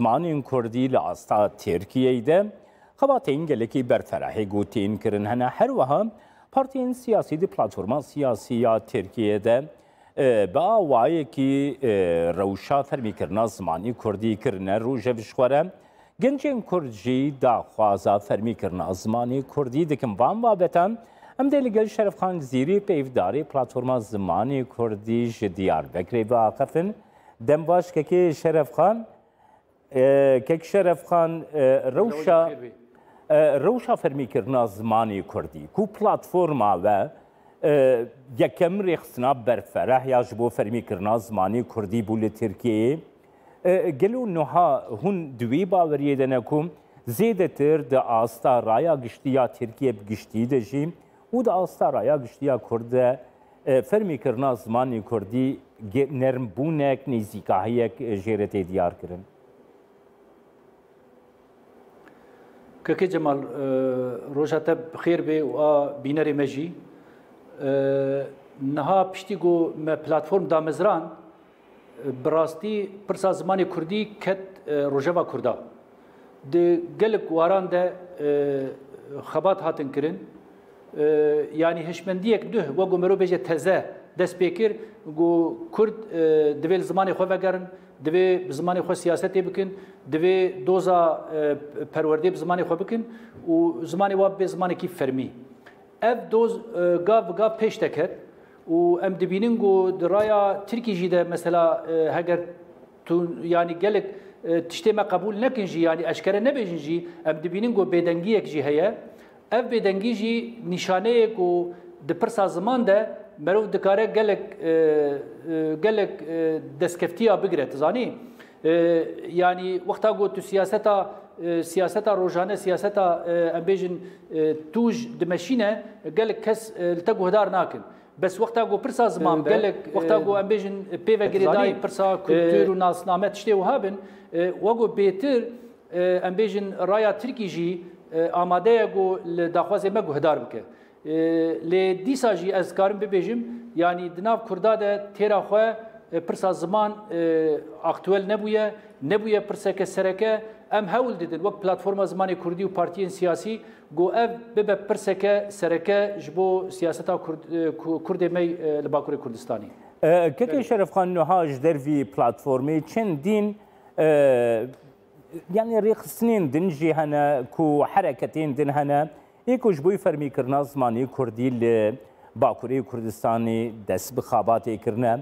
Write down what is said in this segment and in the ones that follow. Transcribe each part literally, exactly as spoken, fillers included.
Zimanên Kurdî li asta Tirkiyeyê de xebatên gelekî berferahê ku tên kirin hene. Her wiha partiyên siyasî di platforma siyasî ya Tirkiyeyê de, e, bi awayekî, e, rewşa fermîkirina zimanê Kurdî kirine rojev ji xwe re. Gencên Kurd jî daxwaza fermîkirina zimanê Kurdî dikin. Van babetan em dê li gel Şerefxan Zîrî, peyvdarê platforma zimanê Kurdî ji Diyarbekirê biaxifin. Dem baş kekê Şerefxan. E, kek Şerefxan, e, rewşa, e, rewşa fermîkirina zimanê Kurdî ku platforma we, e, yekem rêxistina berfereh ya ji bo fermîkirina zimanê Kurdî bû li Tirkiyeyê. E, gelo niha hûn di wî baweriyê de ne ku zêdetir di asta raya giştî ya Tirkiye bi giştî de jî û di asta raya giştî ya Kurd de, e, fermîkirina zimanê Kurdî ge-, nermbûnek, nêzîkahiyek, e, jê re tê diyar kirin? Kekê Cemal, e, roja te bi xêr bê û a bînerê me jî. E, niha piştî ku me platform damezran, e, bi rastî pirsa zimanê Kurdî ket, e, rojeva Kurda. Di gelek waran de, e, xebat hatin kirin. E, yanî hişmendiyek nuh, wek ku mero bêje teze, dest pê kir, ku Kurd, e, divê li zimanê xwe vegerin, divê bi zimanê xwe siyasetê bikin, divê doza, e, perwerdê bi zimanê xwe bikin û zimanê wa bibe zimanekî fermî. Ev doz, e, gav bi gav pêş deket û em dibînin ku di raya Tirkî jî de mesela, e, heger tu, yanî gelek, e, tiştê me qebûl nekin jî, yanî eşkere nebêjin jî, em dibînin ku bêdengiyek jî heye. Ev bêdengî jî nîşaneyek û di pirsa ziman de merov dikare gelek, e, e, gelek, e, destkeftiya bigire, tu zanî? E, yanî wexta ku tu siyaseta, e, siyaseta rojane, siyaseta, e, em bêjin, e, tûj dimeşîne, gelek kes, e, li te guhdar nakin. Bes wexta ku pirsa ziman, Elbet. Gelek, wexta ku em bêjin pê ve girêdayî, pirsa kultur û nasname tiştê wiha bin, e, wek ku bêtir, e, em bêjin raya Tirkî jî, e, amade ye ku li daxwazê me guhdar bike. E, lê dîsa jî ez dikarim bibêjim, yanî di nav Kurda de têra xwe, e, pirsa ziman, e, aktuel nebûye, nebûye pirseke sereke. Em hewl didin wek Platforma Zimanê Kurdî û partiyên siyasî ku ev bibe pirseke sereke ji bo siyaseta Kurd-, e, Ku-, Kurdê me, e, li Bakurê Kurdistanê. E, Kekê Şerefxan, niha ji dervî platformê çendîn, e, yanî rêxistinên din jî hene ku hereketên din hene, ê ku ji bo fermîkirina zimanê Kurdî li Bakurê Kurdistanê dest bi xebatê kirine.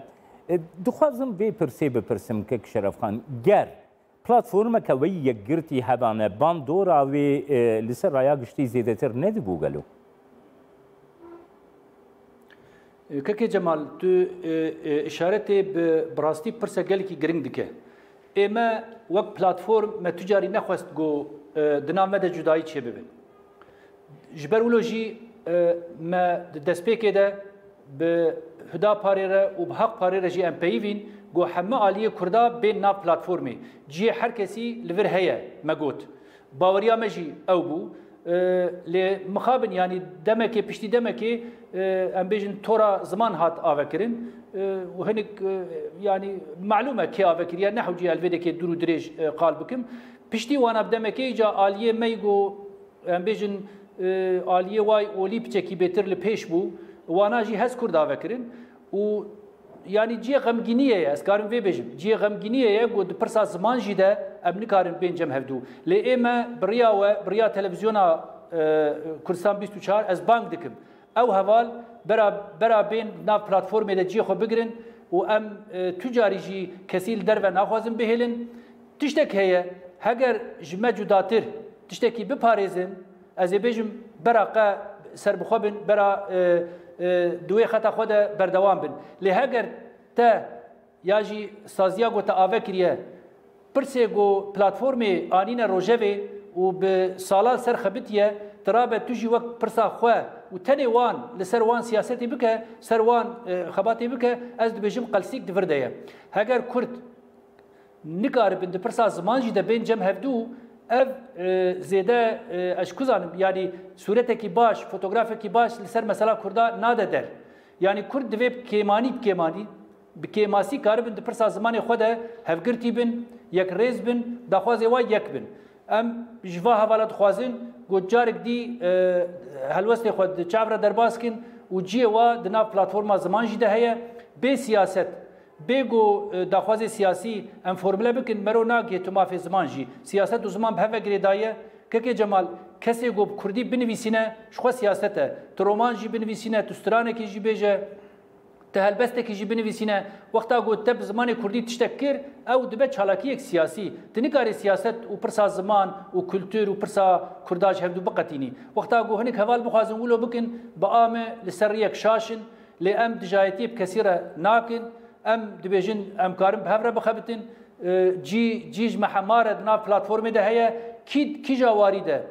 E, dixwazim vê pirsê bipirsim, Kek Şerefxan, ger platformeke we yekgirtî hebane, bandora wê, e, li ser raya giştî zêdetir nedibû gelo? Kekê Cemal, tu, e, e, îşaretê bi, bi rastî pirse gelekî giring dike. Ê me wek platform me tu carî nexwest ku, e, di nav me de cudayî çêbibe. Ji ber wilo jî, e, me di destpêkê de bi Huda Parê re û bi Haq Parê re jî em peyivîn ku heme aliyê Kurda bên nav platformê. Cihê her kesî li vir heye, me got. Baweriya me jî ew bû. E, lê mixabin, yanî demekê, piştî demekê, e, em bêjin tora ziman hat avekirin. E, û hinek, e, yanî malûm e kê avekiriye, ne hewce ez li vê dekê dûr û dirêj, e, qal bikim. Piştî wana bi demekê îca aliyê me yî ku em bêjin, e, aliyê way olî piçekî bêtir li pêş bû, wana jî Hez Kurd avekirin û, yanî cihê xemgîniyê ye, ez karim vê bêjim. Cihê xemgîniyê ye ku di pirsa ziman jî de em nikarin bên cem hevdû. Lê ê me bi riya we, bi riya televîzyona, e, Kurdistan bîst û çar, ez bang dikim. Ew heval bera, bera bên nav platformê de cihê xwe bigirin û em, e, tu carî jî kesî li derve naxwazin bihêlin. Tiştek heye, heger ji me cudatir tiştekî biparêzin, ez ê bêjim bera qe serbixwe bin, bera, e, e, di wê xeta xwe de berdewam bin. Lê heger te ya jî saziya ku te ave kiriye, pirsê ku platformê anîne rojevê û bi salan ser xebitiye, tirabe tu jî wek pirsa xwe û tenê wan li ser wan siyasetê bike, ser wan, e, xebatê bike, ez dibêjim qelsîk di vir de ye. Heger Kurd nikaribin di pirsa ziman jî de bên cem hevdû, ev, e, zêde, e, ez ku zanim, yanî sûretekî baş, fotografekî baş li ser mesela Kurda nade der. Yanî Kurd divê bi kêmanî, bi kêmanî, bi kêmasî karibin di pirsa zimanê xwe de hevgirtî bin, Yekrêz bin, daxwazê wa yek bin. Em ji va hevala dixwazin ku carek dî, e, helwestê xwe di çav re derbas kin û ciyê wa di nav platforma ziman jî de heye. Bê siyaset, bê ku, e, daxwazê siyasî em formule bikin, mero nagihê tu mafê ziman jî. Siyaset û ziman bi hev ve girêdayî ye. Kekê Cemal, kesê ku bi kurdî binivîsîne, ji xwe siyaset e. Tu roman jî binivîsîne, tu stranekê jî bêje. Te helbestekî jî binivîsîne, wexta ku te bi zimanê kurdî tiştek kir, ew dibe çalakiyek siyasî. Tu nikarî siyaset û pirsa ziman û kultur û pirsa kurda ji hevdû biqetînî. Wexta ku hinek heval bixwazin wilo bikin, bi a me li ser riyek şaş in, lê em dijayetiyê bi kesî re nakin. Em dibêjin, em karin bi hev re bixebitin. E, cî, cî ji me hema re di nav platformê de heye. Kî, kîja warî de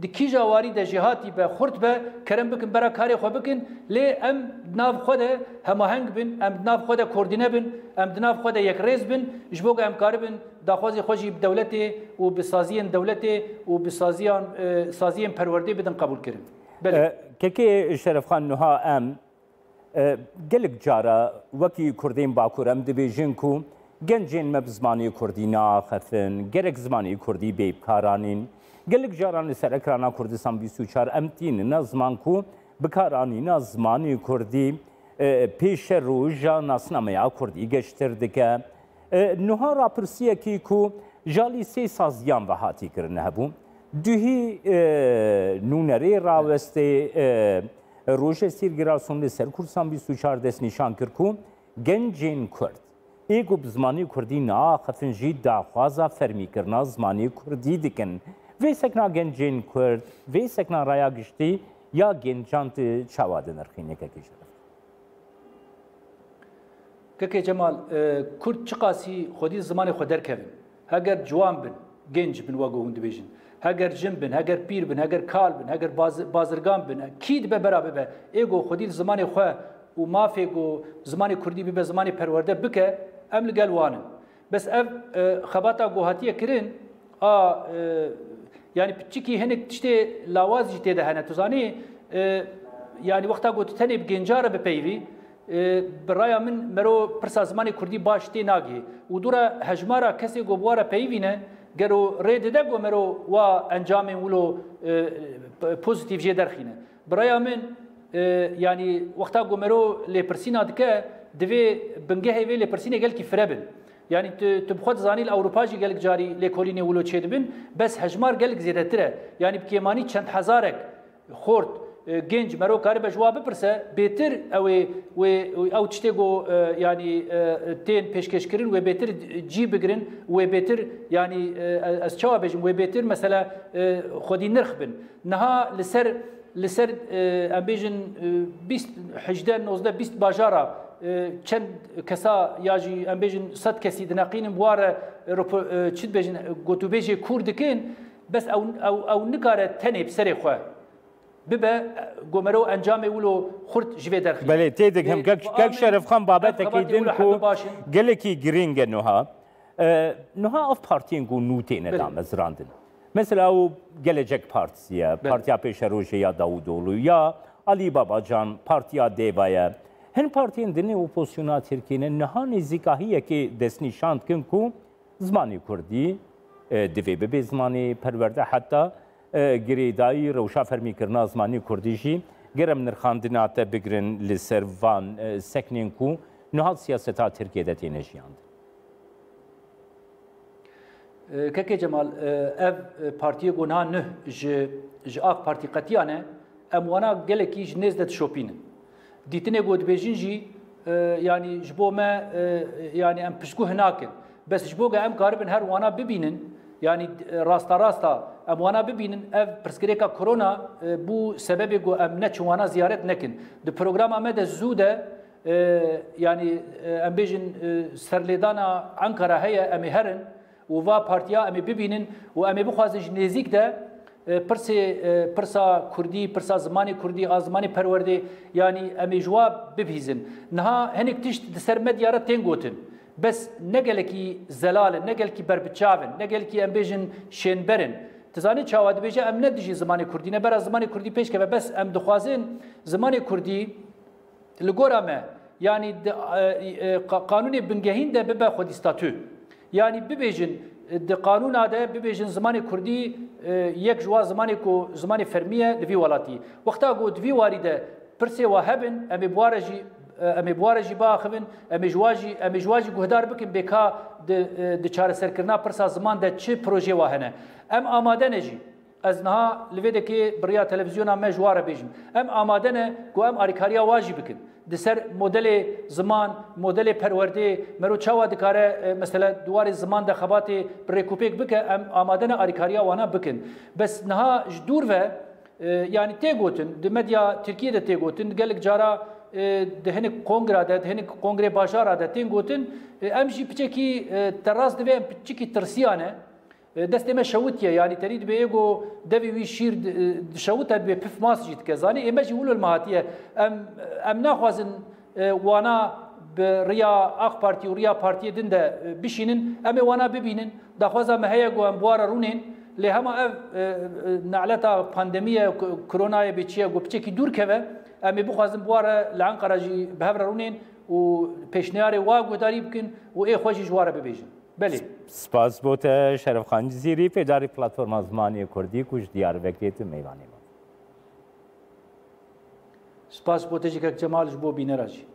Di kîja warî de jî hatî be, xurt be, kerem bikin bera karê xwe bikin, lê em di nav xwe de hemaheng bin, em di nav xwe de koordîne bin, em di nav xwe de yekrêz bin, ji bo ku em karibin daxwazê xwe jî bi dewletê û bi saziyên dewletê û bi saziyan, e, saziyên perwerdê bidin qebûlkirin. Belê. E, Kekê Şerefxan, niha em E, gelek cara wekî Kurdên Bakur em dibêjin ku gencên me bi zimanê Kurdî naaxifin, gerek zimanê Kurdî bê bikaranîn. Gelek caran li ser ekrana Kurdistan bîst û çar em tînine ziman ku bikaranîna zimanê Kurdî, e, pêşeroja nasnameya Kurdî geştir dike. E, niha rapirsiyekî ku ji alî sê saziyan ve hatî kirin hebû. Duhî, e, nûnerê rawestê, e, Rojê Sîr Girason li ser Kurdistan bîst û çar destnîşan kir ku gencên Kurd ê ku bi zimanê Kurdî naaxifin jî daxwaza fermîkirina zimanê Kurdî dikin. Vê sekna gencên Kurd, vê sekna raya giştî ya gencan tu çawa dinirxînî, Kekê Şeref? Kekê Cemal, e, Kurd çiqasî xwedî zimanê xwe derkevin, heger ciwan bin, genc bin, wek ku hûn dibêjin, heger jin bin, heger pîr bin, heger kal bin, heger baz-, bazirgan bin, kî dibe bera bibe, ê ku xwedî li zimanê xwe û mafê ku zimanê Kurdî bibe zimanê perwerde bike, em li gel wan in. Bes ev, e, xebata ku hatiye kirin, a, e, yanî piçikî hinek tiştê lawaz jî tê de hene. Tu zanî, e, yanî wexta ku tu tenê bi genca re bipeyivî, e, bi raya min mero pirsa zimanê kurdî baş tê nagihê. Û dû re hejmara kesê ku bi wa re peyivî ne, gero rê dide ku mero wa encamên wilo, e, p-, pozîtîf jê derxîne. Bi raya min, e, yanî wexta ku mero lêpirsîna dike, divê bingehê vê lêpirsînê gelkî fire bin. Yanî tu, tu bi xwe dizanî li Ewropa jî gelek carî lêkolînê wilo çêdibin, bes hejmar gelek zêdetir e. Yanî bi kêmanî çend hezarek xort, e, genc mero karibe ji wa bipirse, bêtir ew ê, wê, ew tiştê ku, e, yanî, e, tên pêşkêşkirin, wê bêtir cî bigirin, wê bêtir, yanî, e, ez çawa bêjim, wê bêtir mesela, e, xwedî nirx bin. Niha li ser, li ser, e, em bêjin, e, bîst, hejdeh, nozdeh, bîst bajara, e, çend kesa ya jî em bêjin sed kesî dineqînin, bi wa re, e, ropo-, e, çi dibêjin, e, gotûbêjê kûr dikin, bes ew, ew, ew nikare tenê bi serê xwe bibe, e, ku mero encamê wilo xurt ji vê derxî. Belê, tê dikim. Lê Kek, bi Kek amê Şerefxan, ev babetekî xebatê din wilo ku hebe baş in. Gelekî girîng e nuha. E, niha ev partiyên ku nû têne Belê. damezrandin. Mesela ew Gelecek Partisi ye, Belê. Partiya Pêşerojê ya Davutoğlu, ya Ali Babacan, Partiya Deva ye. Hin partiyên din ê opozisyona Tirkiyê ne niha nêzîkahiyekê destnîşan dikin ku zimanê kurdî, e, divê bibe zimanê perwerde, heta, e, girêdayî rewşa fermîkirina zimanê kurdî jî ger em nirxandina te bigirin li ser van, e, seknên ku niha siyaseta Tirkiyê de têne jiyandin. E, Kekê Cemal, e, ev, e, partiyê ku niha nuh ji, ji AK Partî qetiyane, em wana gelekî ji nêz de dişopînin. Dîtinê ku dibêjin jî, e, yanî ji bo me, e, yanî em piştguh nakin. Bes ji bo ku em karibin her wana bibînin, yanî, e, rasta rasta em wana bibînin, ev pirsgirêka korona, e, bû sebebê ku em neçin wana ziyaret nekin. Di programa me de zû de, e, yanî, e, em bêjin, e, serlêdana Ankara heye, em ê herin û va partiya em ê bibînin û em ê bixwazin ji nêzîk de, e, pirsê, e, pirsa kurdî, pirsa zimanê kurdî, a zimanê perwerdê, yanî em ê ji wa bibihîzin. Niha hinek tişt di ser medya re tên gotin. Bes ne gelekî zelal in, ne gelekî berbiçav in, ne gelekî em bêjin şênber in. Tu zanî çawa dibêje, em ne dijî zimanê kurdî ne, bera zimanê kurdî pêş keve. Bes em dixwazin zimanê kurdî li gora me, yanî di, e, e, qa-, qanûnê bingehîn de bibe xwedî statû. Yanî bibêjin, Di qanûna de bibêjin zimanê kurdî, e, yek ji wan zimanê ku zimanê fermî ye li vî welatî. Wexta ku di vî warî de pirsê wa hebin, em ê bi wa re jî, e, em ê bi wa re jî biaxivin, em ê ji wa jî, em ê ji wa jî guhdar bikin bê ka di, e, di çareserkirina pirsa ziman de çi projeyê wa hene. Em amade ne jî. Ez niha li vê dekê bi riya televîzyona me ji wa re bêjim. Em amade ne ku em alîkariya wa jî bikin. Di ser modelê ziman, modelê perwerdê, mero çawa dikare, e, mesela di warê ziman de xebatê bi rêkûpêk bike, em amade ne alîkariya wana bikin. Bes niha ji dûr ve, e, yanî tê gotin, di medya Tirkiyê de tê gotin, gelek cara, e, di hinek kongra de, di hinek kongrê bajara de tên gotin, e, em jî piçekî, e, te rast divê em piçekî tirsiya ne. E, destê me şewitiye, yanî tenî dibê êgo devê wî şîr di-, e, dişewite, dibê pif mas jî dike. Zanî, ê me jî wilo li me hatiye. Em, em naxwazin, e, wana bi riya AK Partî û riya partiyê din de, e, bişînin. Em ê wana bibînin. Daxwaza me heye ku em bi wa re rûnên. Lê hema ev, e, e, naleta pandemiye, k-, koronayê bê çi ye, ku piçekî dûr keve, em ê bixwazin bi wa re li Enqera jî bi hev re rûnên û pêşniyarê wa guhdarî bikin û ê xwe jî ji wa re bibêjin. Belê. Spas bo te, Şeref Xan Cizîrî, pêdarî Platforma Zimanê Kurdî, ku ji Diyarbekirê tu mêvanê me. Spas bo te jî kek Cemal, ji bo bînera jî.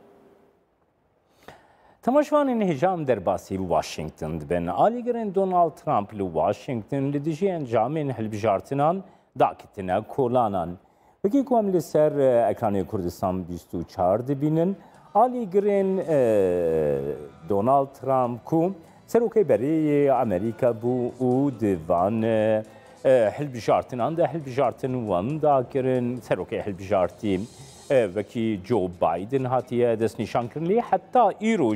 Temaşevanên hêja, em derbasî Washington dibin. Alîgirên Donald Trump li Washington li dijî encamên hilbijartinan daketine kolanan. Wekî ku em li ser, e, ekranê Kurdistan bîst û çar dibînin, alîgirên, e, Donald Trump ku serokê berê yê Amerîka bû û di van, e, e, hilbijartinan de hilbijartin wenda kirin, serokê hilbijartî, e, wekî Joe Biden hatiye destnîşankirin, lê heta îro